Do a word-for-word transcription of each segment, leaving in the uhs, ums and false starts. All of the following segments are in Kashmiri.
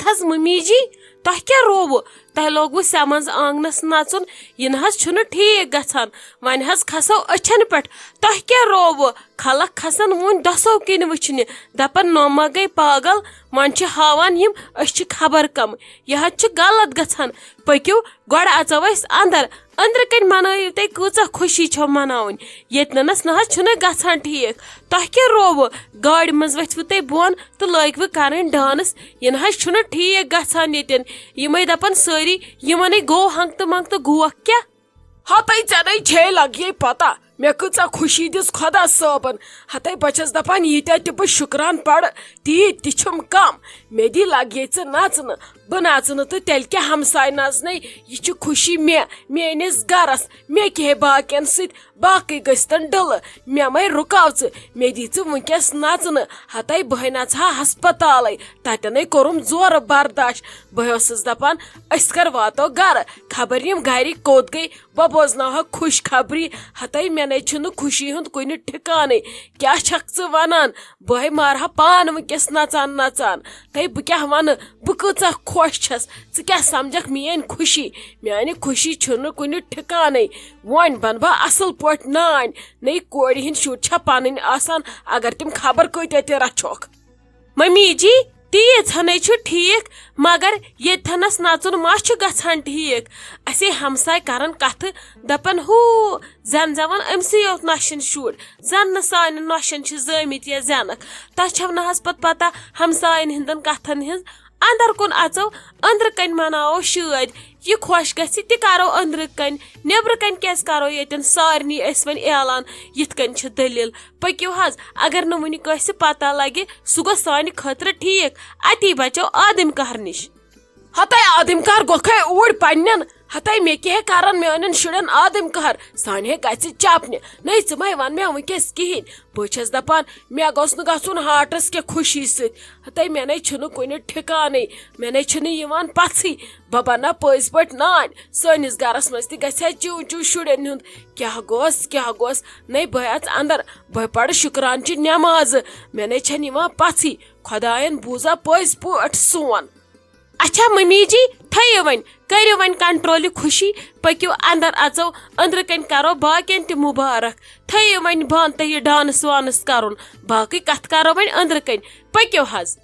حظ ممی جی، تۄہہِ کیٛاہ رووٕ؟ تۄہہِ لوگوٕ سٮ۪منٛز آنٛگنس نژُن، یہِ نہ حظ چھُنہٕ ٹھیٖک گژھان۔ وۄنۍ حظ کھسو أچھن پٮ۪ٹھ۔ تۄہہِ کیٛاہ رووٕ؟ خلق کھسن وۄنۍ دۄسو کِنۍ وٕچھنہِ، دپن نۄم ما گٔے پاگل، وۄنۍ چھِ ہاوان یِم أسۍ چھِ خبر کم۔ یہِ حظ چھُ غلط گژھان۔ پٔکِو گۄڈٕ اژو أسۍ اندر۔ أنٛدرٕ کنۍ منٲیِو تُہۍ کۭژاہ خوشی چھو مناوٕنۍ۔ ییٚتہِ نَنَس نہ حظ چھُنہٕ گژھان ٹھیٖک۔ تۄہہِ کیٛاہ رووٕ؟ گاڑِ منٛز ؤتھِوٕ تُہۍ بۄن تہٕ لٲگِوٕ کرٕنۍ ڈانس۔ یہِ نہ حظ چھُنہٕ ٹھیٖک گژھان ییٚتٮ۪ن۔ یِمے دپان سٲری، یِمنے گوٚو ہنٛگتہٕ منٛگتہٕ گوکھ کیٛاہ؟ ہتے ژےٚ نے چھے لگیے پتہ، مےٚ کۭژاہ خوشی دِژ خۄدا صٲبن۔ ہتے بہٕ چھَس دپان، ییٖتیٛاہ تہِ بہٕ شُکران پرٕ، تیٖتۍ تہِ چھِم کم۔ مےٚ دی لگیے ژٕ نژنہٕ، بہٕ نژٕ نہٕ تہٕ تیٚلہِ کیٛاہ، ہمساے نژنے۔ یہِ چھِ خوشی مےٚ، میٲنِس گرس، مےٚ کیٛاہ باقین سۭتۍ، باقٕے گٔژھتن ڈٕلہٕ۔ مےٚ مَے رُکاو ژٕ، مےٚ دی ژٕ وٕنکیٚس نژنہٕ۔ ہتے بہٕ ہے نژٕ ہا ہسپتالے، تتٮ۪نے کوٚرُم زورٕ برداش۔ بہٕ ہے ٲسٕس دپان، أسۍ کر واتو گرٕ، خبر یِم گرِکۍ کوٚت گٔے، بہٕ بوزناوہکھ خوش خبری۔ ہتے مےٚ نے چھُنہٕ خوشی ہُنٛد کُنہِ ٹھِکانٕے۔ کیٛاہ چھکھ ژٕ ونان؟ بہٕ ہے مارہا پان وٕنکیٚس نژان نژان۔ تہٕ بہٕ کیٛاہ ونہٕ، بہٕ کۭژاہ خۄش چھس، ژٕ کیٛاہ سمجھکھ میٲنۍ خوشی؟ میانہِ خوشی چھُنہٕ کُنہِ ٹھِکانٕے۔ وۄنۍ بنہٕ بہٕ اصل پٲٹھۍ نانۍ۔ نے کورِ ہٕنٛدۍ شُرۍ چھا پنٕنۍ آسان، اگر تِم خبر کۭتیاہ تہِ رچھوکھ؟ ممی جی، تیٖژ ہنے چھُ ٹھیٖک، مگر ییٚتہِ تھنس نژُن ما چھُ گژھان ٹھیٖک؟ اسے ہمساے کران کتھٕ، دپان، ہو، زن زن أمسٕے یوت نۄشہِ ہٕنٛدۍ شُرۍ، زن نہٕ سانٮ۪ن نۄشن چھِ زٲمٕتۍ یا زینکھ۔ تۄہہِ چھو نہ حظ پتہٕ پتہ ہمساین ہٕنٛدٮ۪ن کتھن ہٕنٛز؟ اندر کُن اژو، أنٛدرٕ کنۍ مناوو شٲدۍ۔ یہِ خۄش گژھِ تہِ کرو أنٛدرٕ کنۍ، نیبرٕ کنۍ کیازِ کرو ییٚتٮ۪ن سارنٕے أسۍ وۄنۍ اعلان؟ یِتھ کنۍ چھِ دٔلیٖل۔ پٔکِو حظ، اگر نہٕ وُنہِ کٲنٛسہِ پتہ لگہِ، سُہ گوٚو سانہِ خٲطرٕ ٹھیٖک۔ اتی بچو آدم کار نِش۔ ہتے آدم کار گوٚکھے اوٗرۍ پننٮ۪ن، ہتے مےٚ کیٛاہ کرن میٲنٮ۪ن شُرٮ۪ن آدم کار، سانہِ ہے گژھِ چپنہِ۔ نٔے ژٕ مے ون مےٚ وٕنکیٚس کِہیٖنۍ۔ بہٕ چھَس دپان، مےٚ گوٚژھ نہٕ گژھُن ہارٹس کینٛہہ خوشی سۭتۍ۔ ہتے مےٚ نے چھُنہٕ کُنہِ ٹھِکانٕے، مےٚ نے چھُنہٕ یِوان پژھٕے۔ بہٕ بنہٕ پٔزۍ پٲٹھۍ نانۍ۔ سٲنِس گرس منٛز تہِ گژھِ ہا چِو چِو شُرٮ۪ن ہُنٛد۔ کیٛاہ گوٚژھ، کیٛاہ گوٚژھ؟ نے بہٕ اژٕ اندر، بہٕ پرٕ شُکرانچہِ نٮ۪مازٕ۔ مےٚ نے چھَنہٕ یِوان پژھٕے۔ خۄداین بوٗزا پٔزۍ پٲٹھۍ سون۔ اچھا ممی جی، تھٲیِو وۄنۍ، کٔرِو وۄنۍ کنٹرول یہِ خوشی، پٔکِو اندر اژو، أنٛدرٕ کنۍ کرو باقین تہِ مُبارک۔ تھٲیِو وۄنۍ بنٛد تۄہہِ یہِ ڈانس وانس کرُن، باقٕے کتھ کرو وۄنۍ أنٛدرٕ کنۍ۔ پٔکِو حظ۔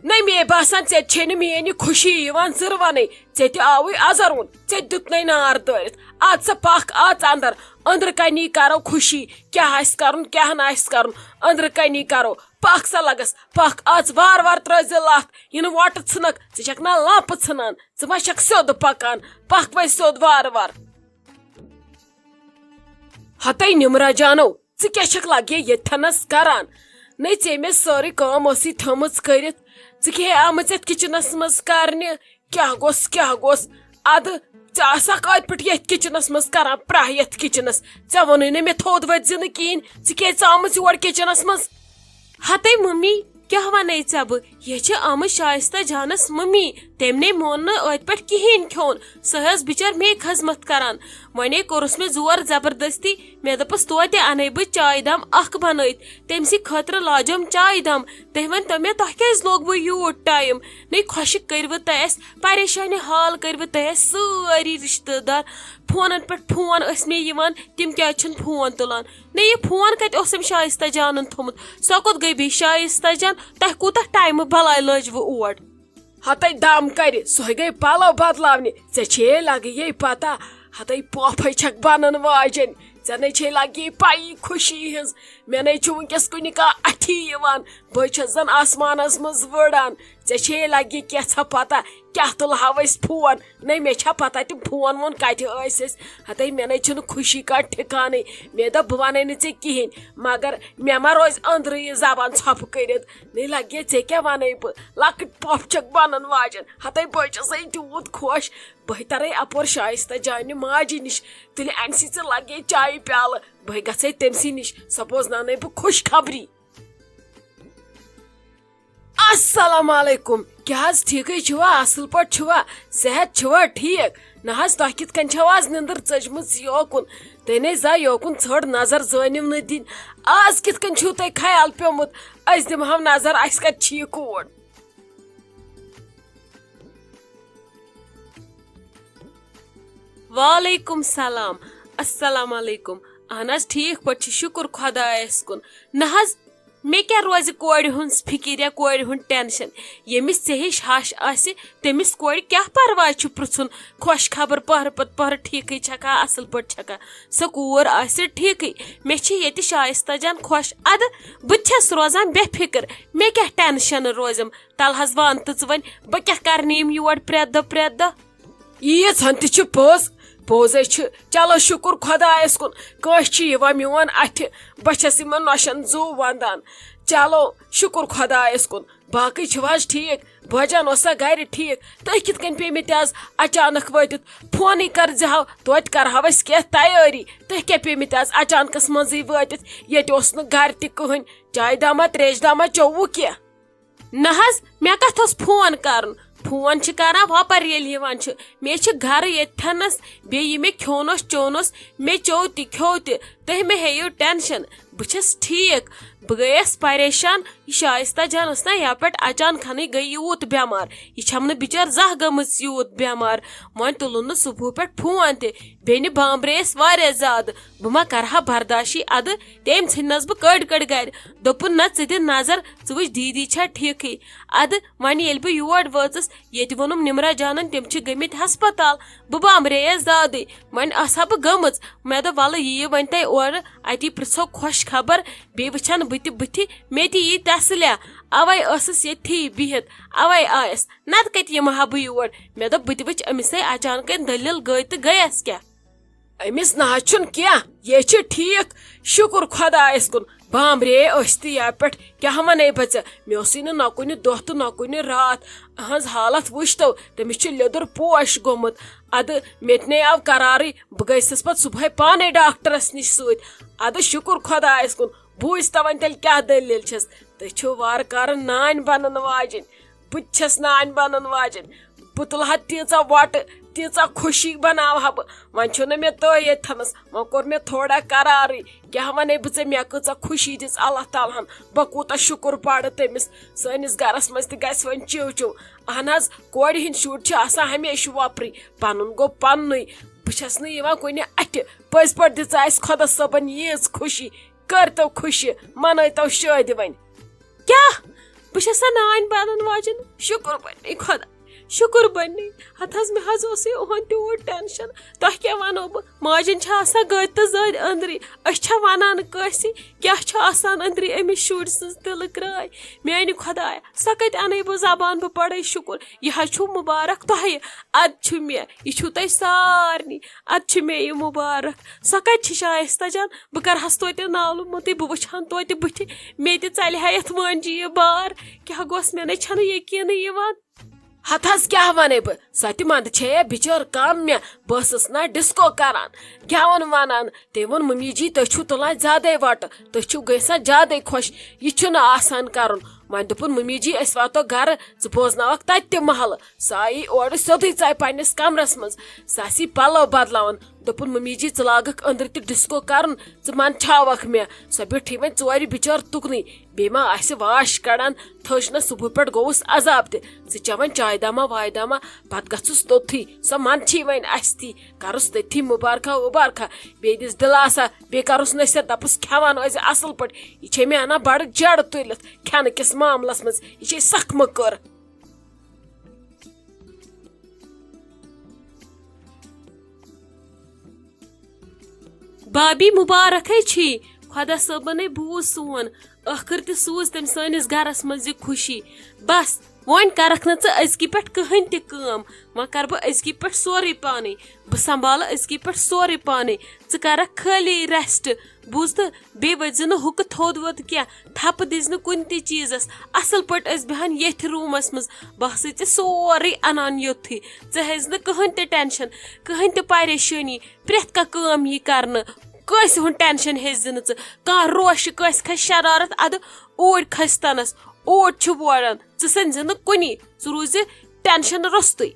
نہ مے باسان، ژےٚ چھے نہٕ میٲنۍ یہِ خوشی یِوان زٕروَنٕے۔ ژےٚ تہِ آوُے ازرُن، ژےٚ دیُتنَے نار دٲرِتھ۔ اَژ سا پکھ، اَژ اندر۔ أنٛدرٕ کنی کرو خوشی، کیٛاہ آسہِ کرُن، کیٛاہ نہٕ آسہِ کرُن، أنٛدرٕ کنی کرو۔ پکھ سا لگس، پکھ، اَژ وارٕ وارٕ، ترٲے زِ لتھ، یِنہٕ وۄٹہٕ ژھٕنکھ۔ ژٕ چھکھ نا لمپہٕ ژھٕنان؟ ژٕ ما چھکھ سیوٚد پکان؟ پکھ وۄنۍ سیوٚد وارٕ وارٕ۔ ہتے نمرہ جانو، ژٕ کیٛاہ چھکھ لگے ییٚتھنس کران؟ نے ژےٚ مےٚ سٲرٕے کٲم ٲسٕے تھٲمٕژ کٔرِتھ، ژٕ کیٛاہ آمٕژ یتھ کچنس منٛز کرنہِ؟ کیٛاہ گوٚژھ، کیٛاہ گوٚژھ؟ ادٕ ژٕ آسکھ أتھۍ پٮ۪ٹھ یتھ کچنس منٛز کران، پرٛاہ یتھ کچنس۔ ژےٚ ووٚنُے نہٕ مےٚ تھوٚد ؤتھۍ زِ نہٕ کِہیٖنۍ، ژٕ کیٛازِ ژٕ آمٕژ یور کچنس منٛز؟ ہتے ممی، کیٛاہ ونے ژےٚ بہٕ؟ یہِ چھِ آمٕژ شایستہ جانس ممی۔ تٔمۍ نے مون نہٕ أتھۍ پٮ۪ٹھ کِہیٖنۍ کھیوٚن۔ سۄ ٲس بِچٲر مے خدمت کران۔ وۄنے کوٚرُس مےٚ زور زبردستی۔ مےٚ دوٚپُس، توتہِ انے بہٕ چایہِ دام اکھ بنٲیِتھ۔ تٔمۍ سٕے خٲطرٕ لاجم چایہِ دام۔ تٔمۍ ؤنۍ تو مےٚ، تۄہہِ کیٛازِ لوگوٕ یوٗت ٹایم؟ نے خۄشِک کٔرِوٕ تۄہہِ اَسہِ، پریشٲنی حال کٔرِوٕ تۄہہِ اَسہِ سٲری رشتہٕ دار۔ فونن پٮ۪ٹھ فون ٲسۍ مےٚ یِوان، تِم کیٛازِ چھِنہٕ فون تُلان؟ نے یہِ فون کتہِ اوسُم شایستہ جانن تھوٚمُت؟ سۄ کوٚت گٔے بیٚیہِ شایستہ جان؟ تۄہہِ کوٗتاہ ٹایمہٕ بلاے لٲجوٕ اور؟ ہتے دم کرِ، سۄے گٔے پلو بدلاونہِ۔ ژےٚ چھے لگے پتہ، ہتے پوپھے چھکھ بنن واجٮ۪ن۔ ژےٚ نے چھے لگے پَیی خوشی ہٕنٛز۔ مےٚ نے چھُ وٕنکیٚس کُنہِ کانٛہہ اَتھی یِوان۔ بہٕ چھَس زن آسمانس منٛز وٕڑان۔ ژےٚ چھے لگہِ کینٛژھا پتہ، کیٛاہ تُلہٕ ہاو أسۍ فون؟ نے مےٚ چھا پتہ تِم فون وون کتہِ ٲسۍ أسۍ؟ ہتے مےٚ نے چھُنہٕ خوشی کانٛہہ ٹھِکانٕے۔ مےٚ دوٚپ، بہٕ ونے نہٕ ژےٚ کِہیٖنۍ، مگر مےٚ ما روزِ أنٛدرٕ یہِ زبان ژھۄپہٕ کٔرِتھ۔ نے لگہِ ژےٚ کیٛاہ ونے بہٕ؟ لۄکٕٹ پۄپھ چھکھ بنن واجٮ۪ن۔ ہتے بہٕ چھسے تیوٗت خۄش۔ بہٕ ترے اپور شایستہ جانہِ ماجہِ نِش۔ تیٚلہِ انہِ سی ژٕ لگے چایہِ پیالہٕ۔ بہٕ گژھے تٔمۍ سٕے نِش۔ سۄ بوزناونے بہٕ خوش خبری۔ السلام علیکم، کیٛاہ حظ ٹھیٖکٕے چھِوا؟ اصل پٲٹھۍ چھِوا؟ صحت چھِوا ٹھیٖک؟ نہ حظ، تۄہہِ کِتھ کٔنۍ چھو آز نِندٕر ژٔجمٕژ یوکُن؟ تُہۍ نے زا یوکُن ژھٔڑ نظر زٲنِو نہٕ دِنۍ۔ آز کِتھ کٔنۍ چھُو تۄہہِ خیال پیومُت؟ أسۍ دِمہو نظر، اَسہِ کَتہِ چھِ یہِ کوٗر؟ وعلیکم سلام۔ السلام علیکم۔ اہن حظ، ٹھیک پٲٹھۍ چھِ، شُکُر خۄدایس کُن۔ نہ حظ، مےٚ کیٛاہ روزِ کورِ ہٕنٛز فِکِر یا کورِ ہُنٛد ٹینشن؟ ییٚمِس ژےٚ ہِش ہش آسہِ، تٔمِس کورِ کیٛاہ پرواے چھُ پرژھُن خۄش خبر، پٔہرٕ پتہٕ پٔہرٕ ٹھیکٕے چھکھا، اصل پٲٹھۍ چھکھا؟ سۄ کوٗر آسہِ ٹھیکٕے۔ مےٚ چھِ ییٚتہِ شایستہ جان خۄش، ادٕ بہٕ تہِ چھَس روزان بے فِکر۔ مےٚ کیٛاہ ٹینشن روزٮ۪م؟ تلہٕ حظ وان تہٕ ژٕ وۄنۍ، بہٕ کیٛاہ کرنہٕ یِم یور پرٛٮ۪تھ دۄہ پرٛٮ۪تھ دۄہ؟ ییٖژ ہن تہِ چھِ پوٚز، پوٚزے چھِ۔ چلو شُکُر خۄدایس کُن، کٲنٛسہِ چھِ یِوان میون اَتھِ، بہٕ چھَس یِمن نۄشن زُو ونٛدان۔ چلو شُکُر خۄدایس کُن، باقٕے چھِو حظ ٹھیٖک؟ بٲجان اوسا گرِ ٹھیٖک؟ تُہۍ کِتھ کٔنۍ پیٚمٕتۍ آز اچانک وٲتِتھ؟ فونٕے کٔرزِہاو، توتہِ کرہاو أسۍ کینٛہہ تیٲری۔ تُہۍ کیٛاہ پیٚمٕتۍ آز اچانکس منٛزٕے وٲتِتھ؟ ییٚتہِ اوس نہٕ گرِ تہِ کٕہٕنۍ۔ چایہِ دامہ تریشہِ دامہ چوٚوُ کینٛہہ؟ نہ حظ، مےٚ کتھ اوس فون کرُن؟ فون چھِ کران ہۄپٲرۍ ییٚلہِ یِوان چھِ۔ مےٚ چھِ گرٕ ییٚتھٮ۪نس، بیٚیہِ یہِ مےٚ کھیوٚن اوس چیوٚن اوس، مےٚ چیوٚو تہِ کھیوٚو تہِ۔ تُہۍ مہ ہیٚیِو ٹینشن، بہٕ چھَس ٹھیٖک۔ بہٕ گٔیَس پریشان، یہِ شایستہ جان ٲس نہ یپٲرۍ اچانکھنٕے گٔے یوٗت بٮ۪مار۔ یہِ چھَم نہٕ بِچٲر زانٛہہ گٔمٕژ یوٗت بٮ۪مار۔ وۄنۍ تُلُن نہٕ صبحہٕ پٮ۪ٹھ فون تہِ۔ بیٚنہِ بامبرییَس واریاہ زیادٕ۔ بہٕ ما کرٕ ہا برداشی ادٕ؟ تٔمۍ ژھٕننس بہٕ کٔڑۍ کٔڑۍ گرِ۔ دوٚپُن، نہ، ژٕ دِ نظر، ژٕ وٕچھ دیٖدی چھا ٹھیکٕے۔ ادٕ وۄنۍ ییٚلہِ بہٕ یور وٲژٕس، ییٚتہِ ووٚنُم نمرہ جانن، تِم چھِ گٔمٕتۍ ہسپتال۔ بہٕ بامبرییَس زیادٕے۔ وۄنۍ آسہٕ ہا بہٕ گٔمٕژ۔ مےٚ دوٚپ، ولہٕ یِیہِ وۄنۍ تۄہہِ اورٕ، اتی پرژھو خۄش خبر، بیٚیہِ وٕچھن بہٕ تہِ بٕتھِ، مےٚ تہِ یی تسلیہ۔ اوے ٲسٕس ییٚتھی بِہِتھ، اوے آیس، نتہٕ کتہِ یِمہٕ ہا بہٕ یور؟ مےٚ دوٚپ، بہٕ تہِ وٕچھِ أمِس ہے اچانکے دٔلیٖل گٔے تہٕ گٔیس کیٛاہ۔ أمِس نہ حظ چھُنہٕ کینٛہہ، یہِ چھِ ٹھیٖک، شُکُر خۄدایَس کُن۔ بامبرے ٲسۍ تہِ یَپٲرۍ پٮ۪ٹھ، کیٛاہ وَنَے بہٕ ژےٚ؟ مےٚ اوسُے نہٕ نہ کُنہِ دۄہ تہٕ نہ کُنہِ راتھ۔ أہٕنٛز حالت وٕچھتو، تٔمِس چھُ لیٚدُر پوش گوٚمُت۔ اَدٕ مےٚ تہِ نے آو قرارٕے، بہٕ گٔیسَس پَتہٕ صُبحٲے پانَے ڈاکٹرَس نِش سۭتۍ۔ اَدٕ شُکُر خۄدایَس کُن، بوٗزۍ تو وۄنۍ تیٚلہِ کیٛاہ دٔلیٖل چھَس۔ تُہۍ چھِو وارٕ کارٕ نانۍ بَنَن واجِنۍ۔ بہٕ تہِ چھَس نانۍ بَنَن واجِنۍ۔ بہٕ تُلہٕ ہا تیٖژاہ وۄٹہٕ، تیٖژاہ خوشی بَناوٕ ہا بہٕ۔ وۄنۍ چھُو نہٕ مےٚ تۄہہِ ییٚتہِ تھَنَس، وۄنۍ کوٚر مےٚ تھوڑا قرارٕے۔ کیٛاہ وَنَے بہٕ ژےٚ، مےٚ کۭژاہ خوشی دِژ اللہ تعالیٰ ہَن۔ بہٕ کوٗتاہ شُکُر پَرٕ تٔمِس۔ سٲنِس گَرَس منٛز تہِ گژھِ وۄنۍ چِو چِو۔ اہن حظ، کورِ ہِنٛدۍ شُرۍ چھِ آسان ہمیشہِ وۄپرٕے۔ پَنُن گوٚو پَننُے۔ بہٕ چھَس نہٕ یِوان کُنہِ اَتھِ۔ پٔزۍ پٲٹھۍ دِژ اَسہِ خۄدا صٲبَن ییٖژ خوشی۔ کٔرۍتو خوشی، مَنٲیتو شٲدِ وۄنۍ۔ کیٛاہ؟ بہٕ چھَسا نانۍ بَنَن واجِنۍ؟ شُکُر پنٛنہِ خۄدا، شُکُر پنٛنہِ۔ ہَتہٕ حظ، مےٚ حظ اوسُے اُہُنٛد تیوٗت ٹٮ۪نشَن۔ تۄہہِ کیٛاہ وَنو بہٕ؟ ماجَن چھِ آسان گٔدۍ تہٕ زٔدۍ أنٛدرٕے۔ أسۍ چھا وَنان کٲنٛسہِ؟ کیٛاہ چھُ آسان أنٛدرٕے أمِس شُرۍ سٕنٛز تِلہٕ کرٛاے؟ میٛانہِ خۄدایا، سۄ کَتہِ اَنَے بہٕ زبان؟ بہٕ پَرَے شُکُر۔ یہِ حظ چھُو مُبارک تۄہہِ۔ اَدٕ چھُ مےٚ، یہِ چھُو تۄہہِ سارنٕے۔ اَدٕ چھُ مےٚ یہِ مُبارک۔ سۄ کَتہِ چھِ شایستہ جان؟ بہٕ کَرٕ ہَس توتہِ نالہٕ موٚتُے، بہٕ وٕچھِ ہَن توتہِ بٕتھِ۔ مےٚ تہِ ژَلہِ ہا یَتھ وٲنجہِ یہِ بار۔ کیٛاہ گوٚژھ، مےٚ نَے چھَنہٕ یقیٖنٕے یِوان۔ ہَتہٕ حظ کیٛاہ وَنَے بہٕ، سۄ تہِ منٛدٕ چھے بِچٲر کَم مےٚ۔ بہٕ ٲسٕس نہ ڈِسکو کَران۔ گٮ۪وُن وَنان۔ تٔمۍ ووٚن، مٔمی جی، تُہۍ چھِو تُلان زیادَے وۄٹہٕ، تُہۍ چھِو گژھان زیادَے خۄش۔ یہِ چھُنہٕ آسان کَرُن۔ وۄنۍ دوٚپُن، مٔمی جی، أسۍ واتو گَرٕ، ژٕ بوزناوَکھ تَتہِ تہِ محلہٕ۔ سۄ آیی اورٕ سیوٚدُے، ژاے پنٛنِس کَمرَس منٛز۔ سۄ آسی پَلو بدلاوان۔ دوٚپُن، مٔمی جی، ژٕ لاگَکھ أنٛدرٕ تہِ ڈِسکو کَرُن، ژٕ منٛدچھاوَکھ مےٚ۔ سۄ بیوٗٹھٕے وۄنۍ ژورِ بِچٲر تُکنُے۔ بیٚیہِ ما آسہِ واش کَڑان؟ تھٔج نہ صُبحہٕ پٮ۪ٹھ گوٚوُس عذاب تہِ۔ ژٕ چےٚ وۄنۍ چایہِ دامہ وایہِ دامہ، پَتہٕ گژھُس توٚتھٕے۔ سۄ منٛدچھی وۄنۍ اَسہِ تھی۔ کَرُس تٔتھی مُبارکہ وُبارکہ۔ بیٚیہِ دِس دِلاسا، بیٚیہِ کَرُس نصیحت، دَپُس، کھٮ۪وان ٲسۍ زِ اَصٕل پٲٹھۍ۔ یہِ چھے مےٚ اَنان بَڑٕ جَڑٕ تُلِتھ کھٮ۪نہٕ کِس معاملَس منٛز۔ یہِ چھے سَخ مٔکٕر۔ بابی، مُبارکھے چھی، خۄدا صٲبَنے بوٗز سون، ٲخٕر تہِ سوٗز تٔمۍ سٲنِس گَرَس منٛز یہِ خوشی۔ بَس، وۄنۍ کَرَکھ نہٕ ژٕ أزکی پٮ۪ٹھ کٕہٕنۍ تہِ کٲم، وۄنۍ کَرٕ بہٕ أزکی پٮ۪ٹھ سورُے پانَے، بہٕ سنٛبھالہٕ أزکی پٮ۪ٹھ سورُے پانَے، ژٕ کَرَکھ خٲلی rest، بوٗزتھٕ؟ بیٚیہِ ؤتھۍزِ نہٕ ہُکہٕ تھوٚد ووٚد کینٛہہ، تھپہٕ دِزِ نہٕ کُنہِ تہِ چیٖزس۔ اصل پٲٹھۍ ٲسۍ بیٚہان ییٚتھۍ روٗمس منٛز، بہٕ آسے ژےٚ سورُے انان یوٚتھٕے۔ ژےٚ ہیزِ نہٕ کٕہٕنۍ تہِ ٹینشن، کٕہٕنۍ تہِ پریشٲنی، پرٛٮ۪تھ کانٛہہ کٲم یی کرنہٕ۔ کٲنٛسہِ ہُنٛد ٹینشن ہیزِ نہٕ ژٕ، کانٛہہ روشہِ، کٲنٛسہِ کھسہِ شرارت، ادٕ اوٗرۍ کھسہِ تنس، اوٗرۍ چھُ ووران، ژٕ سٔنزِ نہٕ کُنی، ژٕ روٗزِ ٹینشن روٚستُے۔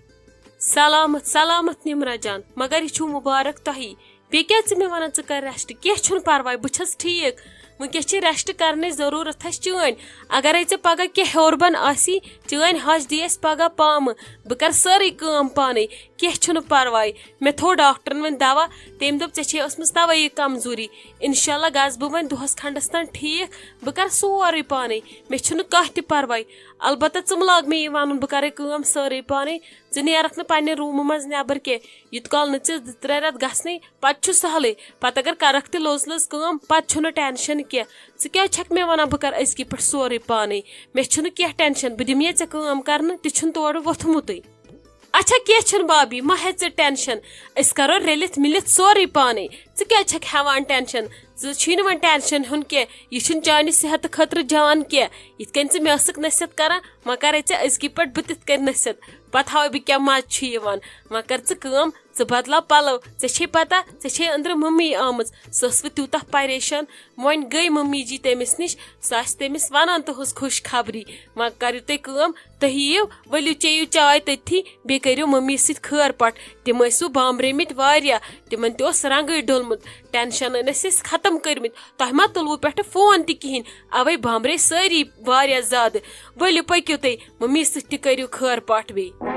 سلامت سلامت نمرہ جان، مگر یہِ چھُو مُبارک تۄہی۔ بیٚیہِ کیٛازِ ژٕ مےٚ وَنان ژٕ کَر rest؟ کینٛہہ چھُنہٕ پَرواے، بہٕ چھَس ٹھیٖک۔ وٕنکیٚس چھِ rest کَرنٕچ ضروٗرت اَسہِ چٲنۍ۔ اگرے ژےٚ پگاہ کینٛہہ ہیوٚر بۄن آسی، چٲنۍ ہَش دی اَسہِ پگاہ پامہٕ۔ بہٕ کَرٕ سٲرٕے کٲم پانَے۔ کینٛہہ چھُنہٕ پرواے، مےٚ تھوٚو ڈاکٹرن وۄنۍ دوا، تٔمۍ دوٚپ، "ژےٚ چھے ٲسمٕژ توے یہِ کمزوری، انشاءاللہ گژھٕ بہٕ وۄنۍ دۄہس کھنڈس تام ٹھیٖک، بہٕ کرٕ سورُے پانے، مےٚ چھُنہٕ کانٛہہ تہِ پرواے، البتہ ژٕ مہٕ لاگ مےٚ یہِ ونُن بہٕ کرے کٲم سٲرٕے پانے، ژٕ نیرکھ نہٕ پننہِ روٗمہٕ منٛز نٮ۪بر کینٛہہ، یوٗت کال نہٕ ژےٚ زٕ ترٛےٚ رٮ۪تھ گژھنٕے، پتہٕ چھُ سہلٕے، پتہٕ اگر کرکھ تہِ لوٚژ لٔژ کٲم، پتہٕ چھُنہٕ ٹینشن کینٛہہ، ژٕ کیٛازِ چھکھ مےٚ ونان بہٕ کرٕ أزکی پٮ۪ٹھ سورُے پانے، مےٚ چھُنہٕ کینٛہہ ٹینشن، بہٕ دِمہٕ یا ژےٚ کٲم کرنہٕ، تہِ چھُنہٕ تورٕ ووٚتھمُتٕے۔" اچھا، کینٛہہ چھُنہٕ بابی، مہ ہےٚ ژٕ ٹینشن، أسۍ کرو رٔلِتھ مِلِتھ سورُے پانے۔ ژٕ کیٛازِ چھکھ ہٮ۪وان ٹینشن؟ ژٕ چھُے نہٕ وۄنۍ ٹینشن ہیوٚن کینٛہہ، یہِ چھُنہٕ چانہِ صحتہٕ خٲطرٕ جان کینٛہہ۔ یِتھ کٔنۍ ژٕ مےٚ ٲسٕکھ نصیحت کران، وۄنۍ کرے ژےٚ أزکی پٮ۪ٹھ بہٕ تِتھ کٔنۍ نصیحت۔ پتہٕ ہاوے بہٕ کیٛاہ مزٕ چھُ یِوان۔ وۄنۍ کر ژٕ کٲم، ژٕ بدلاو پلو۔ ژےٚ چھے پتہ، ژےٚ چھے أنٛدرٕ مٔمی آمٕژ۔ سۄ ٲس وۄنۍ تیوٗتاہ پریشان۔ وۄنۍ گٔے مٔمی جی تٔمِس نِش، سۄ آسہِ تٔمِس ونان تُہٕنٛز خوش خبری۔ وۄنۍ کٔرِو تُہۍ کٲم، تُہۍ یِیِو، ؤلِو چیٚیِو چاے تٔتھی، بیٚیہِ کٔرِو مٔمی سۭتۍ خٲر پَٹھ۔ تِم ٲسِو بامبریمٕتۍ واریاہ، تِمن تہِ اوس رنٛگٕے ڈوٚلمُت، ٹینشن ٲسۍ أسۍ ختم کٔرمٕتۍ۔ تۄہہِ ما تُلوٕ پٮ۪ٹھٕ فون تہِ کِہیٖنۍ، اَوَے بامبرے سٲری واریاہ زیادٕ۔ ؤلِو پٔکِو تُہۍ، مٔمی سۭتۍ تہِ کٔرِو خٲر پَٹھ بیٚیہِ۔